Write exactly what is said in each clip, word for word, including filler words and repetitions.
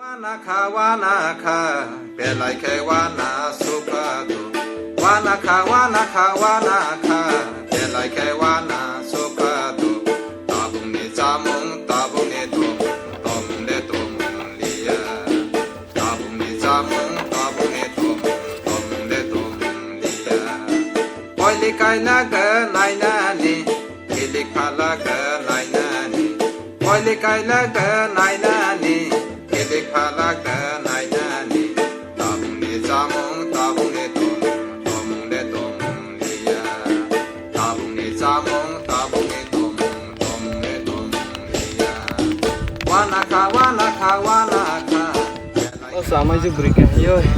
Wanakha, wanakha, belai khe wana sukha do. Wanakha, wanakha, wanakha, belai khe wana sukha do. Tabukni chamung, tabukni tomung, tomung de tomung liya. Tabukni chamung, tabukni tomung, tomung de tomung liya. Poili kaila khe nainani, kilik phala khe nainani. Poili kaila khe nainani, kilik phala khe nainani. Tabukni chamung, tabukni tomung, tomung de tomung liya. Tabukni chamung, tabukni tomung, tomung de tomung liya. Wanakha, wanakha, wanakha. O samai je bwrwi kahayoi.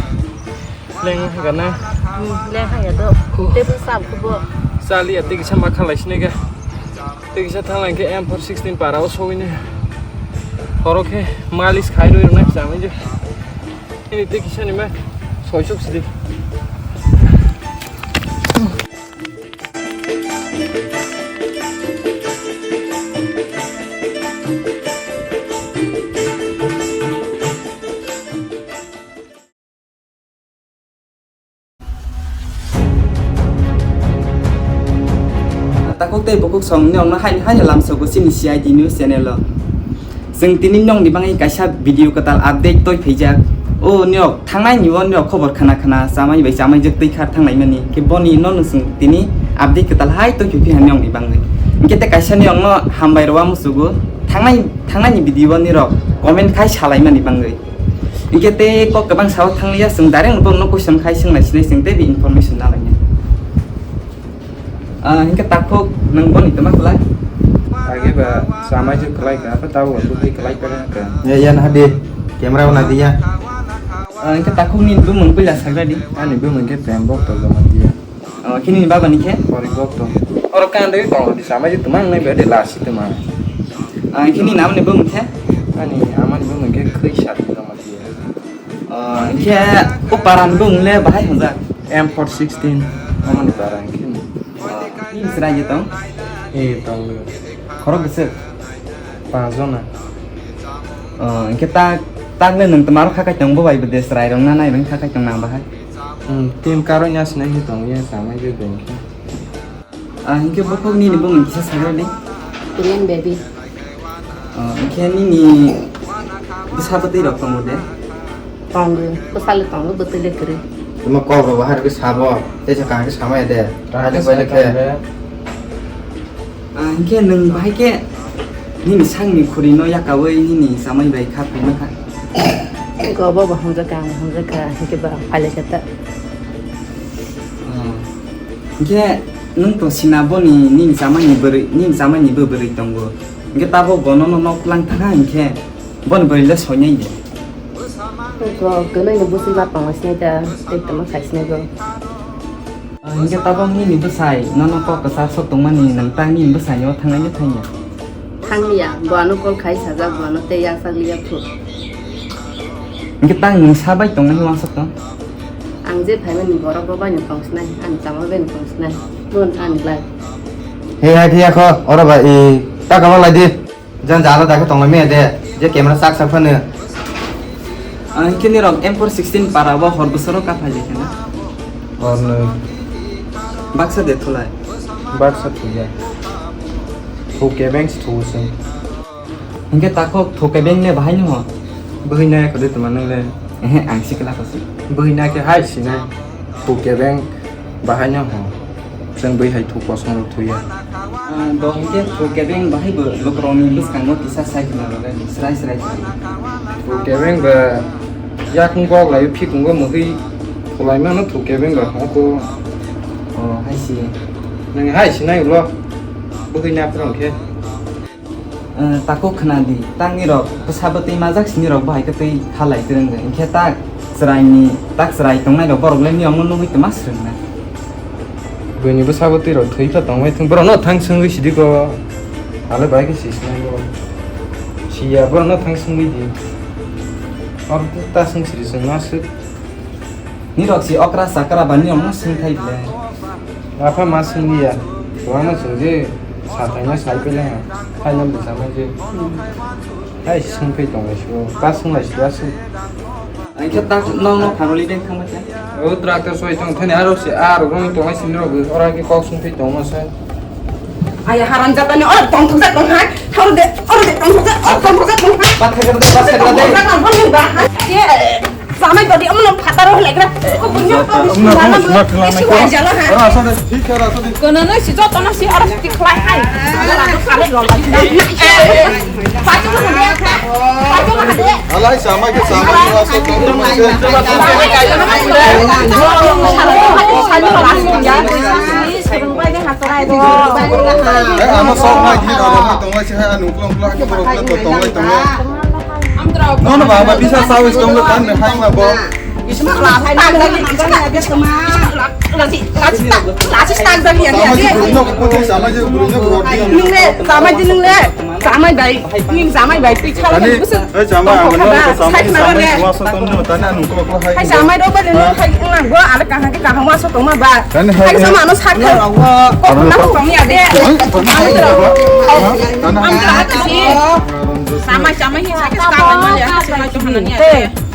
Leng gana. Hmm, leng haya do. Huh. Tebwng sam kubo. Chaliya tei kisa ma khalai sinai ga. Tei kisa thang lang khe M four sixteen para o sogwi ne. Horo khe malis khai rwi rwna samai je. Ini tei kisa ni ma soisok sidi. Takhuk tei bukhuk song nokno haini haini lamsogo chini C I D news channel o. Chwng tini nokni bagwi kaisa video kwtal update toi phaijak. O nok thangnai ni o nok khobor khna khna chamai bai chamai jwk twi khar thangnaimani. Khe boni nono chwng tini update kwtal hai toi phai phiya nokni bagwi. Hinkhe tei kaisa nokno hambai rwma muchugo thangnai thangnai ni video o nirok comment khai salaimani bagwi. Hinkhe tei kok kwbang sao thangliya, chwng direct no bono question khai swngnai sinai chwng tei bi information nalainai. Ah, hinkhe takhuk nwng boni tama kwlai? Age ba chamai je kwlai ka, apa tau wa bwtwi kwlai ka ka. Ya, ya, nah di. Camera wana di ya. Ah, hinkhe takhuk ni bumung puila sagra di. Ani bumung khe Prem Bhakta Jamatia. Oh, khe nini baba ni khe? Pori Bhakta. Oro kan de kong di chamai je tumang nai ba de lasi tumang. Ah, khe nini amani bumung khe? Ani amani bumung khe Khwi Sati Jamatia. Oh, hinkhe o parani bumung le bahai hwnjak? M four sixteen, omoni para hinkhe. Oh, nini chwrai je tong? Eh, tong. Khorok bwswk? Panch jona. Oh, hinkhe tak, tak le nwng twmaro kha kai tong bo bai bo de chwrai rok na nai rwng kha kai tong nang bahai? Hmm, team karwi na sinai khe tong ye, samai je beng khe. Ah, hinkhe bokhok nini bumung kisa sagra di. Korean baby. Ah, hinkhe nini bwsa bwtwi rok tongo de? Tongo, bwsa le tongo, bwtwi le kwrwi. Tuma kok rok bahar khe sabo, tei sa kaham khe samaya de. Kaham khe Kaham khe samaya khe. Ah, hinkhe nwng bahai khe nini sakni khurino yakaui nini chamai bai kha phunukha? Gobo bo hamjakha, ang hamjakha, hinkhe ba phailai khe ta. Ah, hinkhe nwng to sina boni nini chamani bwrwi, nini chamani bo bwrwi tongo. Hinkhe tabok bonono nok lang thangha hinkhe boni bwrwi le soinai de. Ko kwnwi ni busi ma tongma sinai ta, tei tongma khai sinai bo. Ah, hinkhe tabok nini bwsai nono kok kwchak sok tongmani nwng ta nini bwsaino thangnai no thangya? Thangya, bo ano call khai sajak, bo ano tei yaksak liya phu. Hinkhe tang nwng sa bai tongnai wansok tong? Ang je phaimani borok bo bai no tong sinai, ani chama bai no tong sinai, bo ani life. He hai phiya kho, oro ba i ta kama lai di. Jan jala dakhe tongla me de, je camera sak sak phano. Ang khe nirok M four sixteen para bo hor bwsaro ka phai khe na. Hor no. Baksa de thulai. Baksa thuya. Thu kebeng se thu se. Hinkhe takhok thu kebeng ne bahai no ho? Bwhwi na kho de tuma nang le. Ehe, ang sikla kho si. Bwhwi na khe hai sinai. Thu kebeng bahai no ho? Chwng bwihai thu kosong rw thuya. Ah, bo hinkhe thu kebeng bahai bo lukurokni bwskango kisa sai khna rwgani srai srai. Thu kebeng ba yakung kok lai phikungo mwhwi khulai mano thu kebeng ba hoko. Oh, hai si. Nang hai sinai ulo bwhwi na phwrwng khe. Eh, takhuk khna di, tang nirok bwsa bwtwi majak sini rok bahai khe twi khalai twrwng de. Hinkhe tak chwraini, tak chwrai tongnai rok borok le niyokno nugwi twma swrwng na. Buini bwsa bwtwi rok thwi kha tongwi thung, borok no thang swngwi sidi ko. Ale bai khe si sinai bo. Siya borok no thang swngwi di. Oro ta swng siri swng ma swk. Nirok si okra chakra ba nirok no swng thai bile. Apha ma swng liya. Wano swng je sa thai na sai pele ha. Thai na bwsa ma je. Hai, sungphi tongo, sio. Ta sunglai sio, asung. Ang khe ta nong nong pharoli deng thangma khe. O tractor soi tong thani aro se, aro rong tong ai sinro bo, ora ke kok sungphi tongma se. Aya haram jatani, ora tong thok jat tong hai. Thau de, ora de tong thok jat, ora tong thok jat tong hai. Bat khe de, bat khe de. Tong thok jat tong hai, ba hai. Ye, samai body amno phataro legra. Ko bunyo ko bisu jala, bisu jala hai. Ora, asa de, thik hai, asa de. Kono no si joto no si ora si khlai hai. Ora to khale lol. Alai samai ke samai ni rasa tu. Eh, ama sok mai di, anu tong lai si hai, anu klong klong ke borok le to tong lai tong lai. No, no, ba, ba, bisa sawis tong le tan hai ma bo. Sama je burino ko putri sama je burino ko roti. Nung le, sama je nung le. Samai bai, nini samai bai, twi chala. Tani, eh, samai, ang no, samai, samai, waso tong no, tani, anu ko ko hai. Hai samai ro ba, nini hai, nang go, ala kahang ke kahang waso tong ma ba. Tani, hai, hai, sama no sak. Ko na ko mi ade. Tani, ang ka si. Samai, samai, hi sak ka ma ya, samai to hanan ya.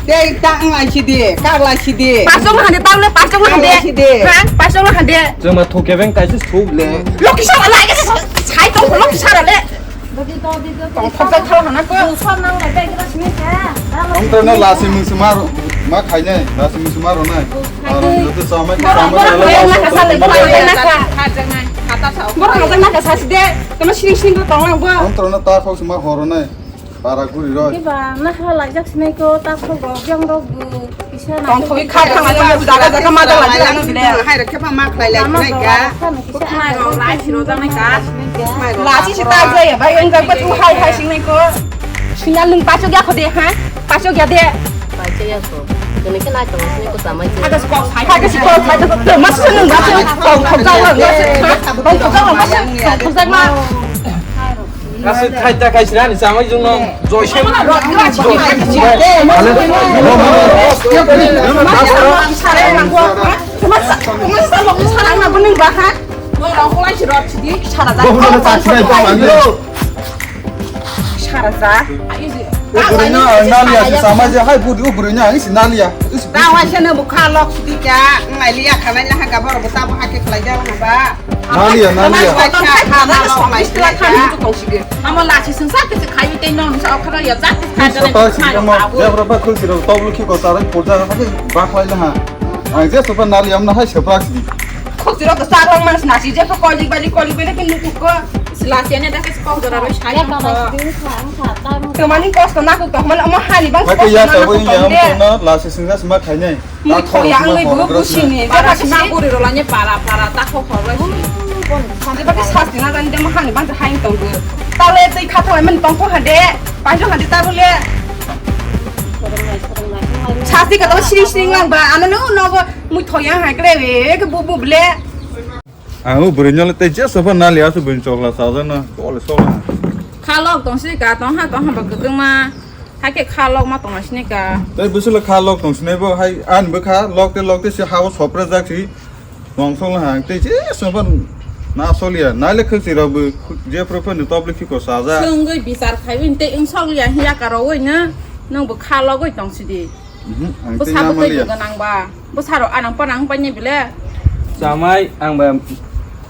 Tei ta nglai si di, kar lai si di. Pasong hande, tang le, pasong hande. Kar lai si di. Ha, pasong hande. Jema thuk kebeng kaisa thuk le. Loki sara lai ke sai tong loki sara le. Tong thok jai thal hana ko. Tong to no lasi mung sumar ma khai nai, lasi mung sumar ro nai. Aro to samai, samai. Borok hajak na ka sasi de, tama sing sing ko tong lang bo. Tong to no ta khok sumar horo nai. Para guri roi. Kiba na ha laijak sinai ko ta khok go biang rok bu kisa na. Tong thoi kha thang aja bu jaga jaga ma da laijak na bile. Hai rok khe pa ma khlai lai nai ka. Mai rok lai siro jang nai ka. Lachi si ta jai ba yang jang ba tu hai hai sing nai ko. Sinyal nung pacho gya kho de ha. Pacho gya de. Pacho gya kho. Kene ke na tong sinai ko samai. Ada skok sai. Ada skok sai. Mas nung ba tong thok jang. Tong thok jang. Tong thok jang. Kasi khai ta khai sira ni samai jung no joy se. Sara ja. Naliya si samai je hai budi ubri nya si naliya. Tawa se no bukha lok sidi ka ngai liya khamai laha ka boro bota bo hake khlai ja ba. Naliya, naliya. Amo lachi sungsa kisi khayu tei non sa okhara ya jat khayu tei. Jabra ba khulsi rok toblu khiko sarai purja hake bakhlai laha. Ang je sopa naliya amna hai seprak sidi. Khulsi rok sa rong man sna si je ko kolik bali kolik bali kin nuku ko. Lachi ane da kisi kok jora roi sai. Kemani kosto naku tong man amo hani bang kosto naku tong de. Lachi sungsa sma khainai. Mui thoya ang nui bo busini, jepha kisa guri rwlani para para ta kho khoroi. Jepha kisa sasti na jani de mo hani bang hain tong de. Tale tei kha thoi man tong kho hade, pajo hade ta bole. Sasti ka to siri siri lang ba, ano no no bo mui thoya hai kre re ke bu bu ble. Ang o bwrwi nyole tei jesa pha nali asu bwrwi chokla sajana tole sola. Khalok tong si ka tong ha tong ha ba kwtwma. Hakhe kha lok ma tongma sini ka. Tei bwswk le kha lok tong sinai bo hai ani bwkha lok te lok te se ha o sopre jak si. Tong song ha tei je soban na soliya nai le khwlsi rok bo je pro pro ni top le khiko saja. Swngwi bichar khaiwi tei wng soliya hiya ka rowoi no nung bo kha logoi tong sidi. Mhm, ang tei bwsa na bwtwi maliya. Bo gwnang ba. Bwsarok anang panang paine bile. Chamai ang ba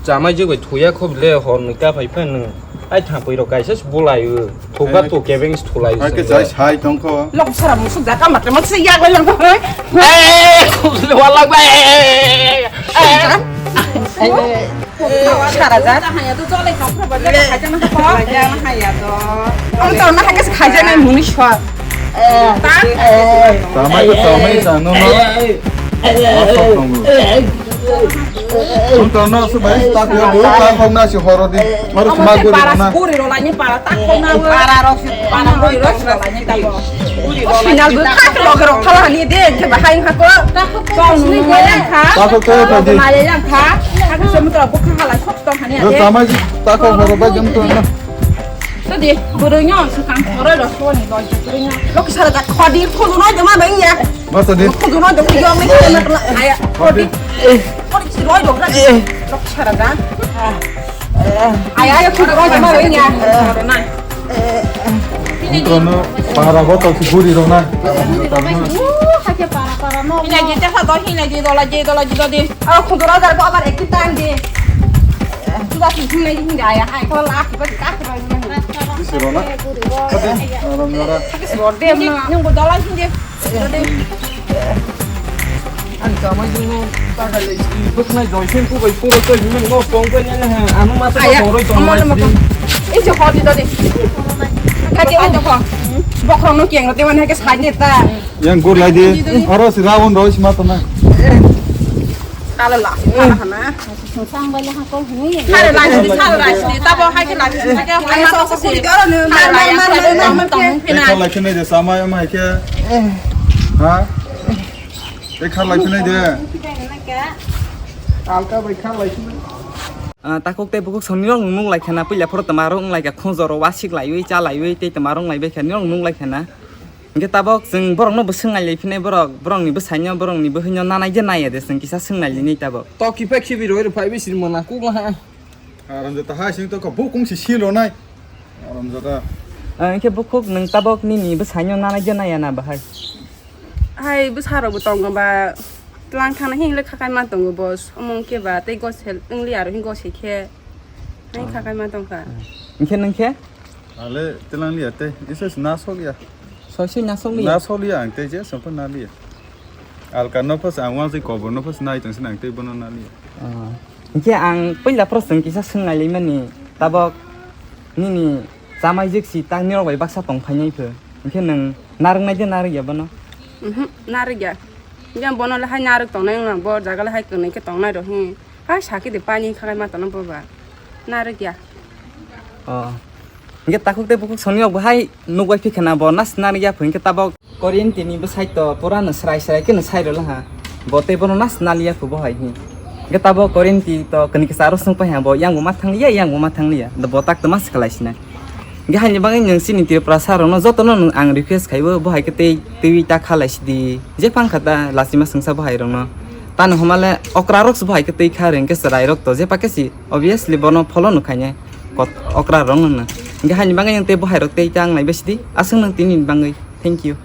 chamai je bai thuya kho bile hor nwi ta phai phai nw. Ai thang pui rok kaisa se bulai o. Thuga eh, tu kebeng se thulai o. Hai ke jai sai tong kho. Lok sara musuk jaka matre mak se yak lai lang kho. Eh, khub le wal lag bai. Eh. Sara ja. Ang to na hakhe khaijak nai muni swa. Tamai ko tamai sa no no. Ang to na su bai ta ko bo ta ko na si horo di. Mar ma guri na. Guri ro la ni para ta ko na. Para ro si para guri ro si la ni ta ko. Final bu kha ko ro khala ni de ke bahai ha ko. Ta ko ko ni ko kha. Ta ko ko ta di. Ma le lang kha. Hakhe se mutra bukha hala sok tong hani ate. Tamai ta ko horo ba jam to na. Tadi, burungnya suka horo ro ko ni lo burungnya. Lo kisara da khodi khulu no jama bang ya. Masa di? Khulu no jama yo ni na na aya. Khodi. Khodi si lo do na. Lo kisara da. Aya ya khulu no jama bang ya. Horo na. Ini Kono para botol si guri rona. Hinai di tesa do, hinai di dola di, dola di do di. Aro khudura dar bo abar ekti tang di. Tuda si hinai di hinai ya, hai ko la ki ba ka ki ba. Isi rona. Aram nora. Nung bo dola hindi. Ang kamai dulu, tak ada lagi. Buknai joisin ku bai puro to himen ngo pong pe nene ha. Anu mata ko boroi tong mai. Isi hodi do di. Kake o ko. Bokrong no keng te wan ha ke sai ne ta. Yang gur lai di. Oro si rawon roi si mata na. Kala la. Kala hana. Sare laisidi, sare laisidi, tabo hai khe laisidi, hai khe hai khe laisidi. Mar, mar, mar, mar, mar, mar, mar. Tong phina. Tei kha lai khe nai de samai ama hai khe. Ha? Tei kha lai khe nai de. Alka bai kha lai khe nai. Ah, takhuk tei bukhuk songni rok nuk lai khana puila phoro tama rok wng lai kha khunjoro wasik laiwi cha laiwi tei tama rok lai bai kha ni rok nuk lai khana. Hingke tabok chwng borokno bo swngnai lai phinai borok, borokni bwsaino, borokni bwhwino nanai je naiya de chwng kisa swngnai lini tabok. Tok kiphai khibi roi rw phai bisiri mona kuk laha. Aram jata hai sing to ka bukung si sil ronai. Aram jata. Ah, hingke bukhuk nwng tabok nini bwsaino nanai je naiya na bahai? Hai bwsa rok bo tongo ba tlang thangna hingle khakai ma tongo bo omo hingke ba tei gosel wngli aro hing gosel khe. Hai khakai ma tongkha. Hingke nwng khe? Ale telang liya tei, isa si nasok ya. Soisui nasok liya? Nasok liya ang tei je songkho na liya. Alka no phas ang wang si kobor no phas nai tong si nang tei bono na liya. Ah. Hingke ang puila phoro chwng kisa swngnai lai mani tabok nini chamai jik si tak nirok bai baksa tong phainai pho. Hingke nwng narwk nai de narwk ya bono? Mhm, narwk ya. Yang bono le hai narwk tongnai wng nang bo jaga le hai kwnwi khe tongnai rok hi. Hai sakhe de pani khakai ma tongna bo ba. Narwk ya. Oh. Hingke takhuk tei bukhuk songni rok bo hai nuk bai phi khana bo nas narwk ya pho hingke tabok. Korinti ni bwsai to pura no srai srai khe no sai rwla ha. Bo tei bono nas naliya pho bo hai hi. Hingke tabok Korinti to kani kisa aro swng pai ha bo yang bo ma thang liya, yang bo ma thang liya. Da bo tak to mas khlai sinai. Hingke haini bagwi nwng chini Tripura sa rokno jotono nwng ang request khaibo bo hai khe tei twi ta khalai sidi. Je phang kha ta lachima swngsa bo hai rokno. Tani homa le okra rok se bo hai khe twi kha reng khe chwrai rok to je pa khe si obviously bono follow no khainai. Kot okra rok no. Hingke haini bagwi nwng tei bo hai rok tei ta ang nai bai sidi. Aswk nwng tini bagwi. Thank you.